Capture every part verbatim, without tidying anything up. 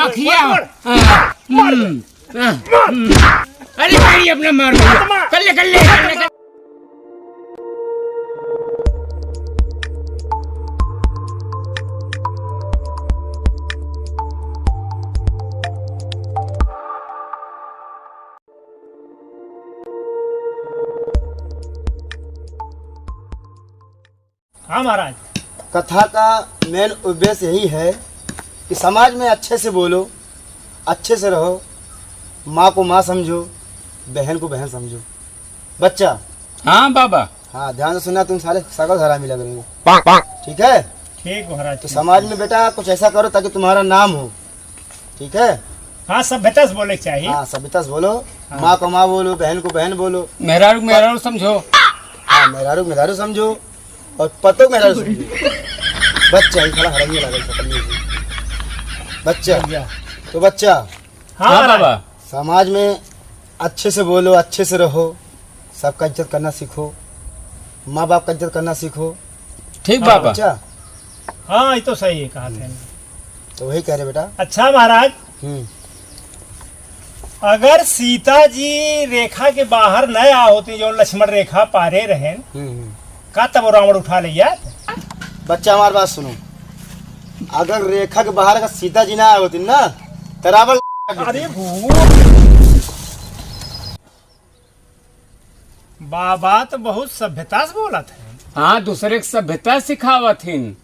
अखिया। मार, मार। हाँ, मार। हम्म, हाँ, मार। हम्म। अरे भाई, अपना मार भैया। मार। कर ले, कर ले, कर ले, कर ले। हाँ महाराज। कथा का मेन उद्देश्य यही है कि समाज में अच्छे से बोलो, अच्छे से रहो, माँ को माँ समझो, बहन को बहन समझो। बच्चा। हाँ बाबा। हाँ, ध्यान से सुनना, तुम सारे सगल हरामी लग रहे हो। ठीक है? ठीक महाराज, तो ठीक। समाज में बेटा कुछ ऐसा करो ताकि तुम्हारा नाम हो। ठीक है? हाँ, सभ्यता से बोले के चाहिए। हाँ, सभ्यता से बोलो। हाँ। माँ को माँ बोलो, बहन को बहन बोलो। मेहरारू को मेहरारू समझो। हाँ, मेहरारू को मेहरारू समझो और पतो को मेहरारू समझो। बच्चा ही खड़ा हरामी लगा है, समझो। बच्चा। भैया। तो बच्चा। हाँ हाँ महाराज। बाबा। समाज में अच्छे से बोलो, अच्छे से रहो, सबका इज्जत करना सीखो, माँ बाप का इज्जत करना सीखो। ठीक हाँ। बाबा। बच्चा। हाँ, ये तो सही है कहा थे। तो वही कह रहे बेटा। अच्छा महाराज, हम्म। अगर सीता जी रेखा के बाहर न आ होती, जो लक्ष्मण रेखा पारे रहेन, हम्म, हम्म। का तब रावण उठा ले जात? बच्चा, हमार बात सुनो, अगर रेखा के बाहर अगर सीता जी ना आए होती ना, तो रावण अरे भूत। बाबा तो बहुत सभ्यता से बोलत है। हाँ, दूसरे के सभ्यता सिखावत हिन।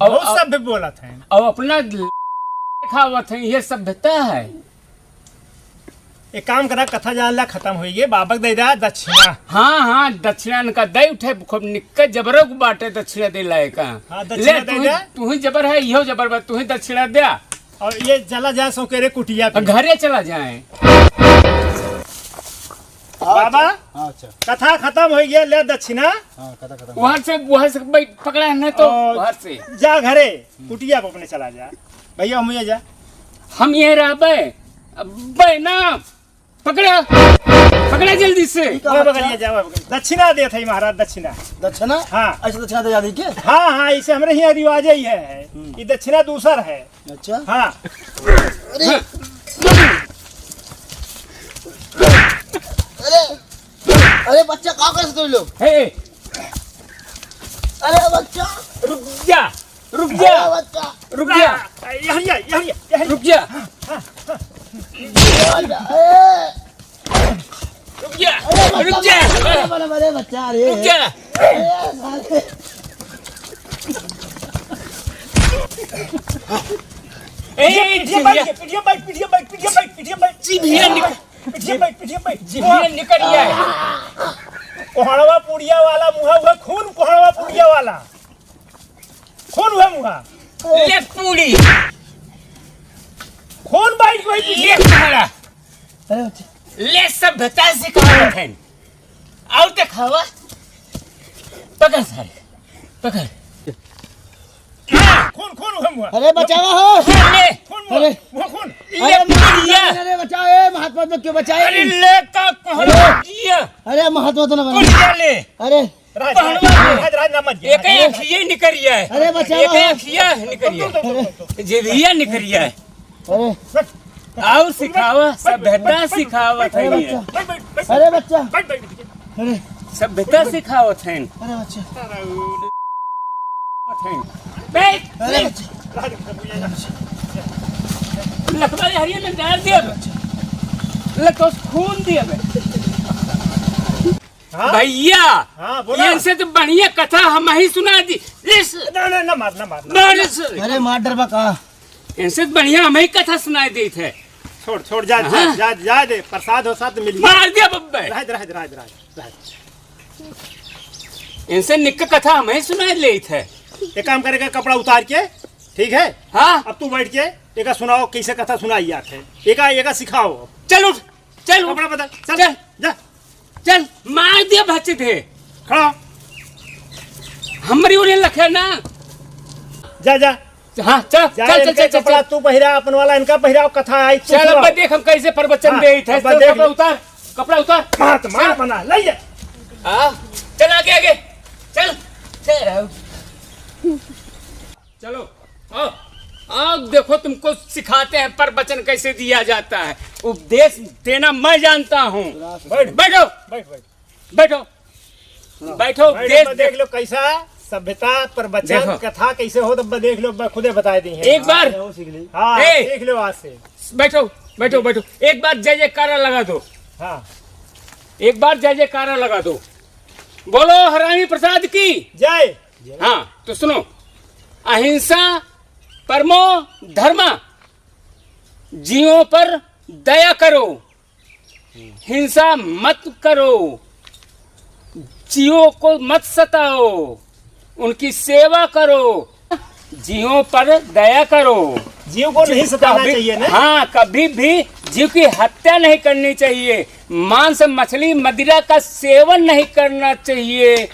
और बहुत अप-, सभ्य बोलत है। और अपना सिखावत है, ये सभ्यता है। एक काम करा, कथा जान ला खत्म होई गे, बाबा के दे दा दक्षिणा। हाँ, हाँ, दक्षिणा इनका दे उठे, खूब निक्का जबरो को बाटे दक्षिणा दे लाए का। हाँ, दक्षिणा ले, दे तू ही, दा। तू ही जबर है, इहो जबर बा, तू ही दक्षिणा दे। और ये चला जाए सो के रे कुटिया पे। घरे चला जाए। बाबा, हाँ, अच्छा। कथा खत्म हो गया, ले दक्षिणा। हाँ, कथा खत्म। वहाँ से, वहाँ से भाई पकड़ा है ना तो और वहाँ से। जा घरे, कुटिया पे अपने चला जा। भैया, हम ये जा। हम ये रहबे। अबे ना, पकड़ा, पकड़ा जल्दी से। ठीक है, बाबा, बच्चा। बगलिया जा, बाबा, बगलिया। दक्षिणा देत है महाराज, दक्षिणा। दक्षिणा? हाँ। ऐसे दक्षिणा दे जाती के? हाँ, हाँ, ऐसे हमरे यहाँ रिवाजे ही है। हम्म। ये दक्षिणा दूसर है। अच्छा। हाँ। अरे। अरे। अरे बच्चा, का करत हो लोग? हे। अरे बच्चा। रुक जा, रुक जा, अरे बच्चा। रुक जा। हाँ, यहाँ, यहाँ, यहाँ, यहाँ। रुक जा। अरे। रुक जा, अरे बच्चा, रुक जा। बच्चा, बच्चा, बच्चा, बच्चा, अरे। रुक जा। अरे, साले। ए, ए, पिठिया चिभिया। बैठ, पिठिया बैठ, पिठिया बैठ, पिठिया बैठ, पिठिया बैठ। चिभिया निकल। पिठिया बैठ, पिठिया बैठ। चिभिया निकल गया है। कोहड़वा पुड़िया वाला मुँह हुआ, खून कोहड़वा पुड़िया वाला। खून हुआ मुँह। ले पूड़ी। खून बैठ गई पिठिया। ले कोहड़ा। अरे बच्चा। ले सभ्यता सिखावत है। और तो खावा। पकड़ सारे, पकड़। खून, खून, खून हुआ। अरे बचावा हो। खून ले। खून हुआ। अरे। हुआ खून। ले अरे, पुड़िया। अरे बचाओ, ए, महात्मा तो क्यों बचाए? अरे ले का कोहड़ा अरे। पुड़िया। अरे महात्मा तो ना बना। पुड़िया ले। अरे। राज, राज, पहलवान। राज, राज, ना मत गिर। एक आँखिया निकल गया है। अरे बचावा एक हो। आँखिया निकल गया है। अरे। जिभिया निकल गया है। अरे। और सिखावा, सभ्यता सिखावत है अरे ये। बच्चा। बैठ, बैठ, बैठ, बैठ। अरे बच्चा। बैठ, बैठ, बैठ। अरे। सभ्यता सिखावत है। अरे बच्चा। बैठ। अरे बच्चा। लकवा हरिया में डाल दिया बच्चा। लकवा खून दिया बे। हाँ? भैया, हाँ, बोला। इनसे तो बढ़िया कथा हम ही सुना दी। इस ना, ना, ना मार, ना मार, ना। मार इस। अरे मार डरबा का? इनसे तो बढ़िया हम ही कथा सुनाई देत है। छोड़, छोड़, जा, हाँ। जा, जा, जा दे, प्रसाद वरसाद मिल गया। मार दिया बब्बे। रह दे, रह दे, रह दे, रह दे, रह दे। इनसे निक कथा हम ही सुनाई लेत है। एक काम करेगा, कपड़ा उतार के, ठीक है? हाँ। अब तू बैठ के एक सुनाओ, कैसे कथा सुनाई जात है, एक, एक सिखाओ। चल उठ, चल उठ। कपड़ा बदल, चल, चल। जा। चल, मार दिया भच्चे थे। खड़ा। हमरी ओरे लखे ना। जा, जा। हाँ, चल, जा, चल, चल, इनके चल, चल, कपड़ा चल। तू पहिरा, अपन वाला इनका पहिराओ, कथा आई, तू चल, अब सुनाओ। देख हम कैसे प्रवचन हाँ, देत है। अब चल, देख कपड़ा ले। उतार, कपड़ा उतार। मार तो, मार चल। बना, ले जा। हाँ, चल आगे, आगे। चल। चल, आओ। चलो, आओ। आओ देखो, तुमको सिखाते हैं प्रवचन कैसे दिया जाता है। उपदेश देना मैं जानता हूँ। बैठ। बैठो। बैठ, बैठ। बैठो। बैठो, बैठ, देख, अब्बा देख देख। लो कैसा सभ्यता, प्रवचन, देखो। कथा कैसे हो, तब देख लो, अब्बा खुदे बताए दी हैं। एक बार। हाँ, सीख ली। हाँ, ए! सीख लो आज से। बैठो, बैठो, बैठो। एक बार जय जयकारा लगा दो। हाँ। एक बार जय जयकारा लगा दो। बोलो हरामी प्रसाद की। जय। हाँ, तो सुनो, अहिंसा परमो धर्म, जीवों पर दया करो, हिंसा मत करो, जीवों को मत सताओ, उनकी सेवा करो, जीवों पर दया करो। जीव को नहीं सताना कभी, चाहिए ना? हाँ, कभी भी जीव की हत्या नहीं करनी चाहिए। मांस, मछली, मदिरा का सेवन नहीं करना चाहिए।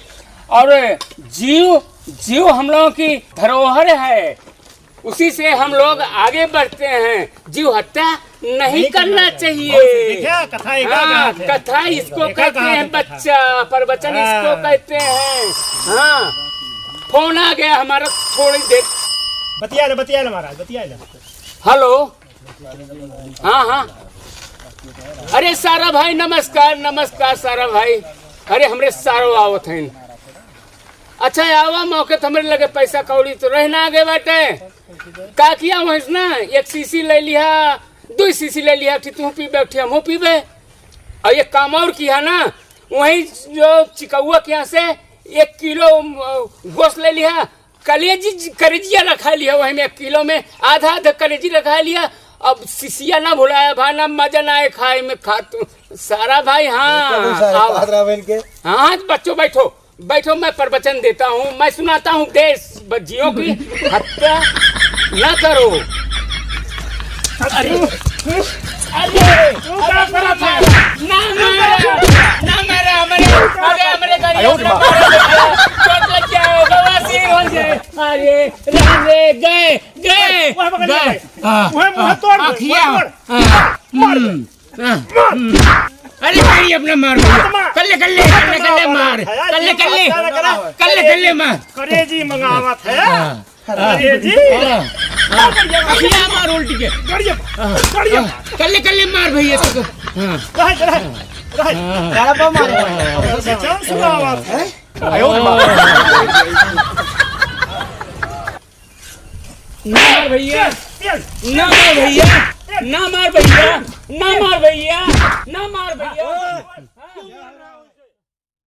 और जीव, जीव हम लोगों की धरोहर है, उसी से हम लोग आगे बढ़ते हैं। जीव हत्या नहीं नहीं करना करना चाहिए। चाहिए। बहुत सही। देखा, कथा एक हाँ, बात है। कथा इसको देखा, कहते कहाँ हैं पे कथा? बच्चा, प्रवचन हाँ। इसको कहते हैं। हाँ, फोन आ गया हमारा, थोड़ी देर। बतिया ले, बतिया ले महाराज, बतिया ले। हेलो। हाँ, हाँ। अरे सारा भाई, नमस्कार, नमस्कार सारा भाई। अरे हमरे सारो आवत हैं। अच्छा, आवा मौके तो हमरे लगे पैसा कौड़ी तो रहना आगे बाटे। का किया वहीं से ना, एक शीशी ले लिया, दो शीशी ले लिया, कि तू पीबे, कि हमहू पीबे। और एक काम और किया ना, वहीं जो चिकौआ के यहाँ से एक किलो, अ, गोश्त ले लिया, कलेजी, करेजिया रखा लिया, वहीं में एक किलो में आधा आधा कलेजी रखा लिया। अब शीशिया ना भुलाया भा, ना मजा ना आए खाए में, खा तू सारा भाई। हाँ, कभी सारे आवा। पास रहा इनके। हाँ, बच्चों बैठो, बैठो, मैं प्रवचन देता हूँ, मैं सुनाता हूँ देश बच्चियों की हत्या न करो। अरे, अरे, तू क्या करत है? ना मारा, ना मारा, हमरे, अरे, हमरे गरीब आयो रे माँ। चोट लग गया हो, बवासीर हो जाए। अरे, राम रे, गए, गए, वह बगल गए। में। हाँ, वह मुँह हाँ, तोड़ दे, आँखिया, मुँह तोड़। हाँ, मार दे। हम्म। हाँ, हम्म। अरे भाई, अपना मार भैया। कर ले, कर ले, कर ले, कर ले, मार। कर ले, कर ले। कर ले, कर ले, मार। करेजी मंगावत है। हाँ, हाँ। करेजी। हाँ, हाँ। बढ़िया मार उल्टी के। बढ़िया, हाँ, बढ़िया। हाँ। कर ले, कर ले, मार भैया, तू। हाँ। रह, रह, रह। हाँ। चांस लावत है। आयो रे माँ। ना मार भैया, ना मार भैया, ना मार भैया, ना मार भैया, ना मार भैया।